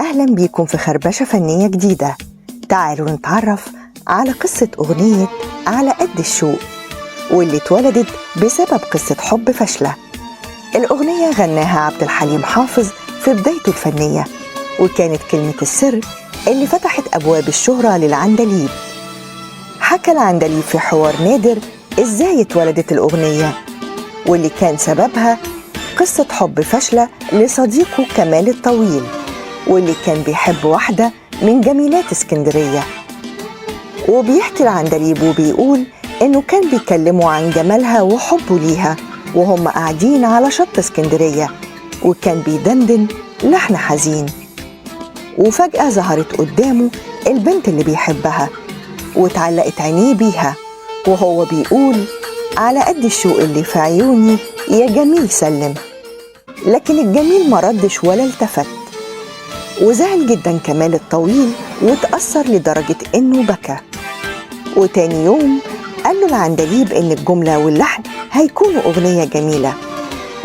أهلا بيكم في خربشة فنية جديدة. تعالوا نتعرف على قصة أغنية على قد الشوق، واللي اتولدت بسبب قصة حب فاشلة. الأغنية غناها عبد الحليم حافظ في بدايته الفنية، وكانت كلمة السر اللي فتحت أبواب الشهرة للعندليب. حكى العندليب في حوار نادر إزاي اتولدت الأغنية، واللي كان سببها قصة حب فاشلة لصديقه كمال الطويل، واللي كان بيحب واحدة من جميلات اسكندرية. وبيحكي العندليب وبيقول إنه كان بيكلمه عن جمالها وحبه ليها وهم قاعدين على شط اسكندرية، وكان بيدندن لحن حزين. وفجأة ظهرت قدامه البنت اللي بيحبها واتعلقت عينيه بيها، وهو بيقول على قد الشوق اللي في عيوني يا جميل سلم. لكن الجميل ما ردش ولا التفت، وزعل جدا كمال الطويل وتأثر لدرجة إنه بكى. وتاني يوم قال له العندليب إن الجملة واللحن هيكونوا أغنية جميلة،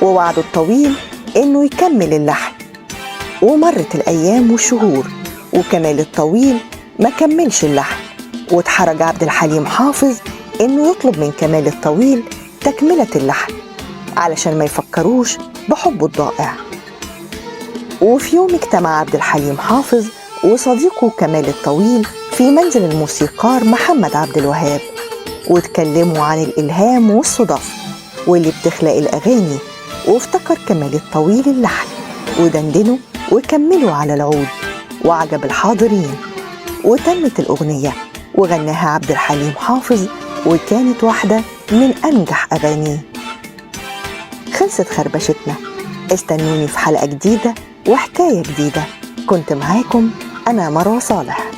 ووعده الطويل إنه يكمل اللحن. ومرت الأيام والشهور وكمال الطويل ما كملش اللحن، واتحرج عبد الحليم حافظ إنه يطلب من كمال الطويل تكملة اللحن علشان ما يفكروش بحبه الضائع. وفي يوم اجتمع عبد الحليم حافظ وصديقه كمال الطويل في منزل الموسيقار محمد عبد الوهاب، واتكلموا عن الإلهام والصدف واللي بتخلق الأغاني. وافتكر كمال الطويل اللحن ودندنه وكملوا على العود، وعجب الحاضرين، وتمت الأغنية وغناها عبد الحليم حافظ، وكانت واحدة من أنجح أغانيه. خلصت خربشتنا، استنوني في حلقة جديدة وحكاية جديدة. كنت معاكم أنا مروة صالح.